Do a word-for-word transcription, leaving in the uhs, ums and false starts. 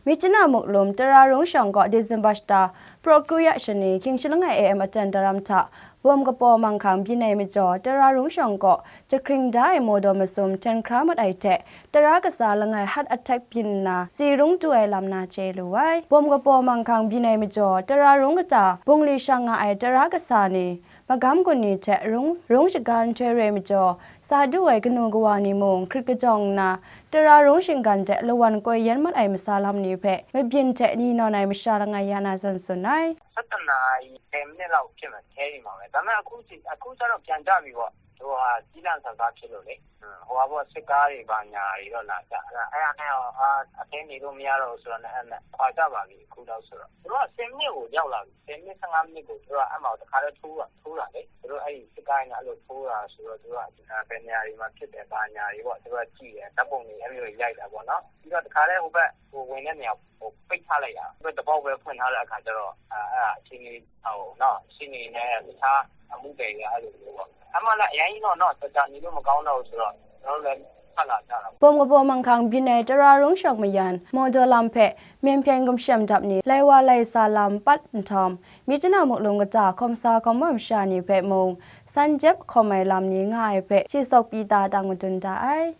Myitkyina Muklum Tara Rung Shawng kaw December shata, praw kru ya shani, hkying shi langai A M atan daram hta, bawm kapaw manghkang byin ai majaw, Tara Rung Shawng kaw jahkring da ai mawdaw masum hten hkra mat ai hte, tara kasa langai heart attack byin nna, tsi rung du ai lam na chye lu ai. Bawm kapaw manghkang byin ai majaw, tara rung kata bungli shang nga ai tara kasa ni, magam gun ni hte rung, rung shaga nhtoi re majaw, sa du ai kanu kawa ni mung hkrit kajawng nna, tara rung shinggan hte lawan koi yan mat ai masa lam ni hpe mabyin hte ni nawn ai masha langai ya na tsun tsun ai. ဆယ့်တစ်နာရီ ဆယ်မိနစ်လောက်ဖြစ်မယ် ခဲနေမှာပဲ။ ဒါပေမဲ့ အခုချိန် အခုကျတော့ ပြန်ကျပြီပေါ့။ သူက ကျီးလန့်စာစားဖြစ်လို့လေ။ ဟိုဟာပေါ့ စစ်ကားတွေဘာညာတွေတော့လာကြ။ အဲ့ဒါနဲ့တော့ အာ အထဲနေလို့မရတော့ဘူးဆိုတော့ ခွာကြပါပြီ။ အခုတော့ဆိုတော့ သူတို့က ဆယ်မိနစ်ကိုရောက်လာပြီ။ ဆယ်မိနစ် ဆယ့်ငါးမိနစ်ကို သူတို့က အဲ့မှာတခါတည်းထိုးတာ ထိုးတာလေ။ သူတို့အဲ့ဒီစစ်ကားနဲ့ အဲ့လိုထိုးတာဆိုတော့ သူတို့က ဘယ်နေရာတွေမှာဖြစ်တယ် ဘာညာတွေပေါ့။ သူတို့ကကြည့်တယ်။ ဓာတ်ပုံတွေ အဲ့လိုရိုက်တာပေါ့နော်။ ပြီးတော့ တခါတည်း ဟိုဘက် ဟိုဝင်တဲ့နေရာ ဟိုပိတ်ထားလိုက်တာ။ ပြီးတော့ တပေါက်ပဲဖွင့်ထားတဲ့အခါကျတော့ အဲ့ဒါ အခြေအနေ ဟိုနော် ရှင်းနေနဲ့ တခြားအမှုတွေလည်း အဲ့လိုမျိုးပေါ့။ အမှန်တော့ အရင်ကြီးတော့နော် တော်ကြာနေလို့မကောင်းတော့ဘူးဆိုတော့ ကျွန်တော်တို့လည်း ထွက်လာကြတာပေါ့။ Bawm kapaw manghkang byin ai tara rung shawng mayan, mawdaw lam hpe myen hpyen gumshem dap ni, lai wa lai sa lam pat nhtawm, Myitkyina Muklum kata hkawm sa hkawm wa masha ni hpe mung, san jep hkawm ai lam ni nga ai hpe, shi sawk pyi ta tang madun da ai.